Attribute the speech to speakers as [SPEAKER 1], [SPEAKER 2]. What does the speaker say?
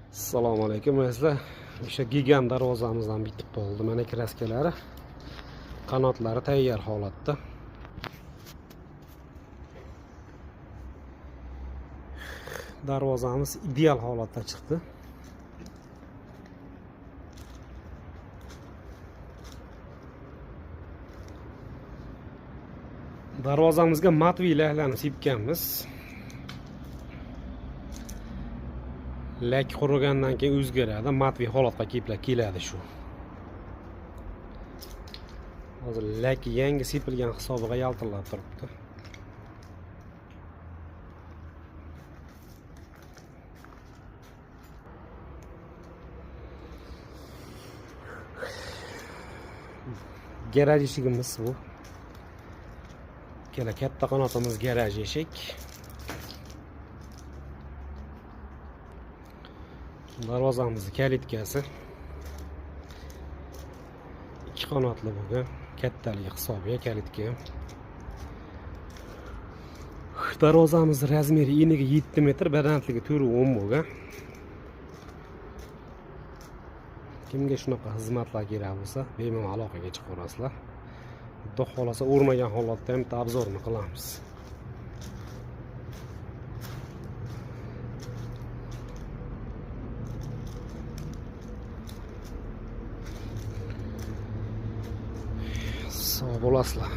[SPEAKER 1] Assalomu alaykum azizlar. O'sha gigant darvozamizdan bitib bo'ldi. Mana kraskalari, qanotlari tayyor holatda. Darvozamiz ideal holatda chiqdi. Darvozamizga matviy laklarni sepganmiz. Lak qurigandan keyin o'zgaradi, matviy holatga keladi shu. Hozir lak yangi sepilgan hisobiga yaltirlab turibdi. Garaj eshigimiz bu. Ikkala katta qanotimiz garaj eshik. Darvozamizni kalitkasi ikki qanotli bo'lgan, kattaligi hisobiga kalitka. Darvozamiz razmeri eniga 7 metr, balandligi 4.10 bo'lgan. Kimga shunaqa xizmatlar kerak bo'lsa, bemalol aloqaga chiqaverasizlar. Xudo xohlasa urmagan holatda ham bitta obzorni qilamiz. Sog' bo'lasizlar.